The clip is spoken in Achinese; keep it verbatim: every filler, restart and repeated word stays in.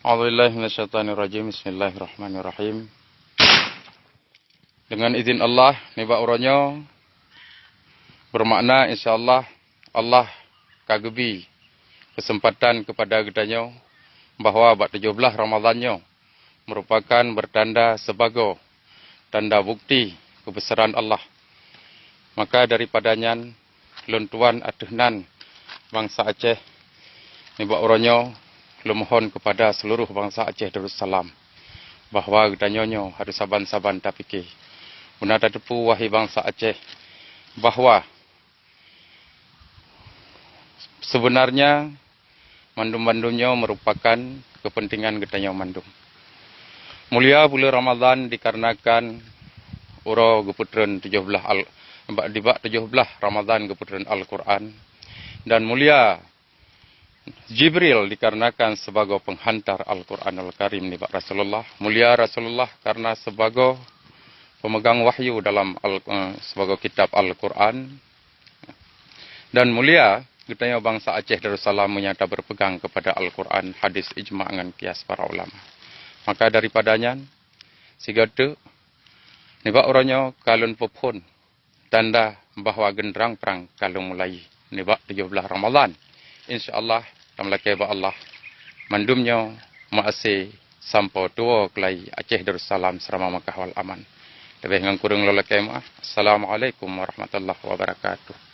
A'udzubillahi minasyaitonirrajim. Bismillahirrahmanirrahim. Dengan izin Allah, nibak uroe nyoe bermakna, insya Allah, Allah ka geubi kesempatan kepada geutanyoe bahwa bak tujoh blaih Ramadhan nyoe merupakan bertanda sebagai tanda bukti kebesaran Allah. Maka daripada nyan, lôn tuan ateueh nan bansa Aceh, nibak uroe nyoe lôn mohon kepada seluruh bansa Aceh Darussalam bahwa geutanyoe nyoe harus saban-saban tapike. Beuna tateupeue, wahai bansa Aceh, bahwa sebenarnya mandum-mandum nyoe merupakan kepentingan geutanyoe mandum. Mulia buleuen Ramadhan dikarenakan uroe geupeutreun tujoh blaih al-, bak, dibak tujoh blaih Ramadhan geupeutreun Al-Quran, dan mulia Jibril dikarenakan sebagai penghantar Al-Quranul Karim nibak Rasulullah. Mulia Rasulullah karena sebagai pemegang wahyu dalam Al-, eh, sebagai kitab Al-Quran. Dan mulia geutanyoe bansa Aceh Darussalam meunyo taberpegang kepada Al-Quran, hadis, ijma ngon kias para ulama. Maka daripada nyan, sigoe teuk, nibak uroe nyoe ka lôn peuphon tanda bahwa geundrang prang ka lheueh mulai nibak tujoh blaih Ramadhan. Insya Allah, tameulakée bak Allah, mandum nyoe meuaséh sampoe tuwoe keulai Aceh Darussalam seurama Makkah wal Aman. Leubeh ngon kureueng lôn lakée meuah. Assalamualaikum warahmatullahi wabarakatuh.